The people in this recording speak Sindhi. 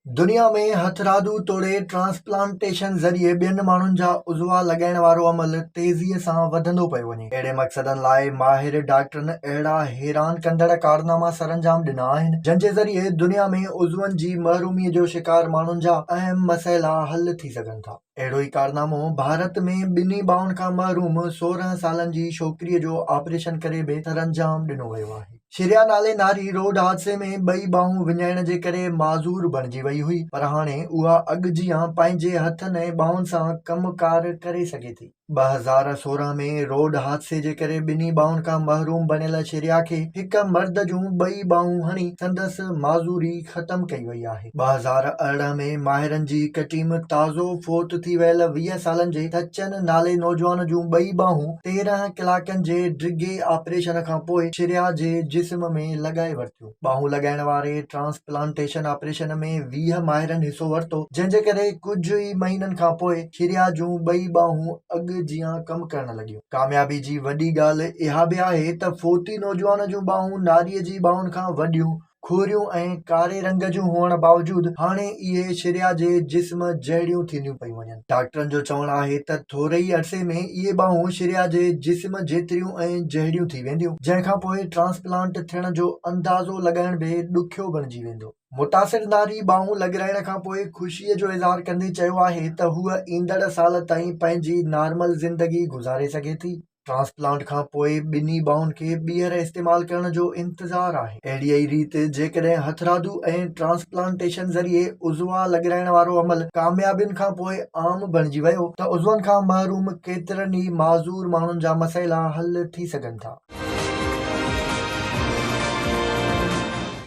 دنيا ۾ هٿرادو توڙي ٽرانسپلانٽيشن ذريعي ٻين ماڻهن جا عضوا لڳائڻ وارو عمل تيزيء سان وڌندو پيو وڃي. اهڙي مقصدن لاء ماهر ڊاڪٽرن اهڙا حيران ڪندڙ ڪارناما سرانجام ڏنا آهن، جن جي ذريعي دنيا ۾ عضون جي محروميء جو شڪار ماڻهن جا اهم مسئلا حل ٿي سگهن ٿا. اهڙو ئي ڪارنامو ڀارت ۾ ٻنهي ٻانهن کان محروم 16 سالن جي ڇوڪريء جو آپريشن ڪري به سرانجام ڏنو ويو آهي. شريا نالي ناري روڊ حادثي ۾ ٻئي ٻانهون وڃائڻ جي ڪري معذور بڻجي وئي هئي پر هاڻي اها اڳ جيان پنهنجي هٿن ۽ ٻانهن سان ڪم ڪار ڪري سگهي ٿي. 2016 ۾ روڊ حادثي جي ڪري ٻنهي ٻانهن کان محروم بڻيل شريا کي هڪ مرد جون ٻئي ٻانهون هڻي سندس معذوري ختم ڪئي وئي آهي. 2018 ۾ ماهرن جي هڪ ٽيم تازو فوت ٿي ويل 20 سالن جي سچن نالي نوجوان جون ٻئي ٻانهون 13 ڪلاڪن جي ڊگهي آپريشن کان پوء شريا جي جسم ۾ لڳائي ورتيون. ٻانهون لڳائڻ واري ٽرانسپلانٽيشن آپريشن ۾ 20 ماهرن حصو ورتو، جنهن جي ڪري ڪجهه ئي مهينن کان پوء شريا جون ٻئي ٻانهون اڳ جيان ڪم ڪرڻ لڳيون. ڪاميابي جي وڏي ڳالهه اها به آهي ته فوتي نوجوان جون ٻانهون ناريء جي ٻانهن کان وڏيون، کوريون ۽ ڪاري رنگ جون هئڻ باوجود هاڻي اهي شريا جي جسم جهڙيون ٿينديون پيون وڃن. ڊاڪٽرن جو چوڻ آهي ته ٿوري ئي عرصي ۾ اهي ٻانهون شريا جي جسم جيتريون ۽ جهڙيون ٿي وينديون، جنهن کان پوء ٽرانسپلانٽ ٿيڻ جو اندازو لڳائڻ به ڏکيو بڻجي ويندو. متاثر ناري ٻانهون لڳرائڻ کان پوء خوشيء جو اظهار ڪندي چيو آهي ته هوء ايندڙ سال تائين پنهنجي نارمل زندگي گذاري سگهي ٿي. ٽرانسپلانٽ کان پوء ٻنهي ٻانهن کي ٻيهر استعمال ڪرڻ جو انتظار آهي. اهڙيء ئي ريت جيڪڏهن هٿرادو ۽ ٽرانسپلانٽيشن ذريعي عضوا لڳرائڻ وارو عمل ڪاميابين کان پوء عام بڻجي ويو ته عضون کان محروم ڪيترن ئي معذور ماڻهن جا مسئلا حل ٿي سگهن ٿا.